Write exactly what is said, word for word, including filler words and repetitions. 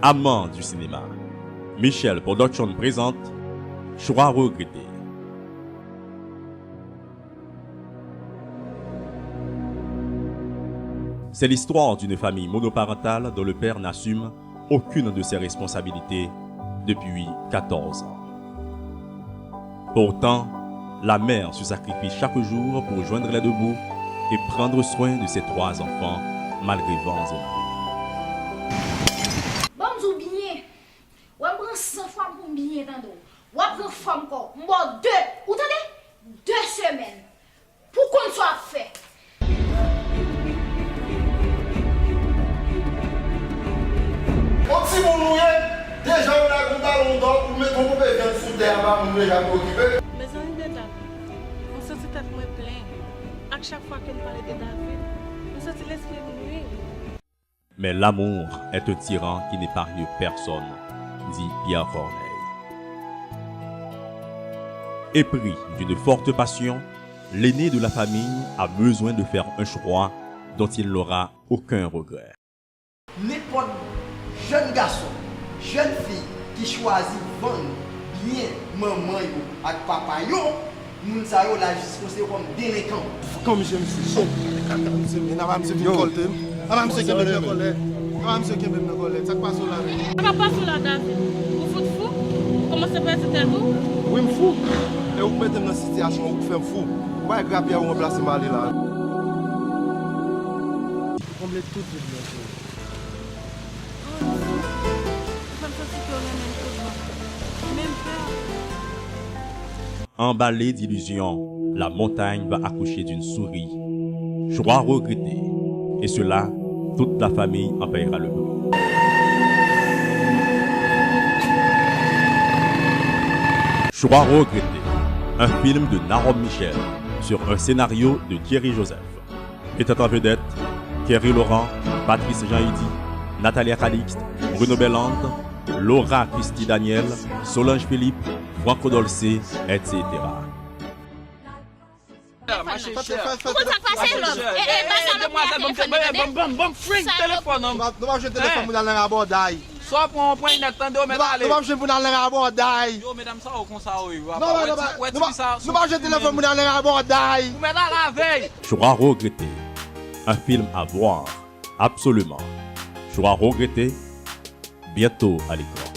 Amants du cinéma, Michel Production présente Choix regretté. C'est l'histoire d'une famille monoparentale dont le père n'assume aucune de ses responsabilités depuis quatorze ans. Pourtant, la mère se sacrifie chaque jour pour joindre les deux bouts et prendre soin de ses trois enfants malgré vents et marées. Ban m di w byen, wè m pran san fwa m pou m byen tande w. W ap pran fòm kò w, m ba w de, ou tande? De semèn. Pou w konn sa w ap fè. On timoun ou ye, deja ou lage yon balon dò, ou mete yon poupe vyann sou tè a, pa moun deja preokipe. Mezanmi Deda, m santi tèt mwen plen. Ak chak fwa ke n pale de David, m santi lespri m nwi. Mais l'amour est un tyran qui n'épargne personne, dit Pierre Corneille. Épris d'une forte passion, l'aîné de la famille a besoin de faire un choix dont il n'aura aucun regret. Nenpòt jèn gason, jèn fi ki chwazi vann byen manman yo ak papa yo, moun sa yo lajistis konsidere yo kòm delenkan. Kòm jem sou chen. Apa misye vin kòlte m? Apa misye kenbe m nan kòlè? Apa misye kenbe m nan kòlè? Sa k pase w la menm? Sa k ap pase w la, David? Ou fout fou? Ou kòmanse pèdi tèt ou? Wi, m fou. E ou k mete m nan sitiyasyon, ou k fè m fou. Ou pa wè grapyè ou ranplase m ale la. Ou konble tout vid mwen, cheri. Ou fè m santi ke w renmen m tèlman. Menm pè. Emballé d'illusions, la montagne va accoucher d'une souris. Choix regretté. Et cela, toute la famille en paiera le prix. Choix regretté. Un film de Narom Michel sur un scénario de Thierry Joseph. Mettant en vedette Kerry Laurent, Patrice Jean-Eudy, Natalia Calixte, Bruno Berlande, Laura Christy Daniel, Solange Philippe, Franco Dolce, et cetera. Ou konn sa k pase, love? Eh, eh, ba sa lòt moun a fè, tande. Ban m, ban m, ban m, ban m free telefòn an. Nou pa, nou pa jwenn telefòn moun al nan rabòday. Sa w pran yon ponyèt, tande, w mèt ale. Nou pa jwenn pou n al nan rabòday. Yo, medam sa yo konsa yo ye. Non, non, non, nou pa jwenn telefòn moun al nan rabòday. Ou mèt al avè l. Choix regretté. Un film à voir. Absolument. Choix regretté. Bientôt à l'écran.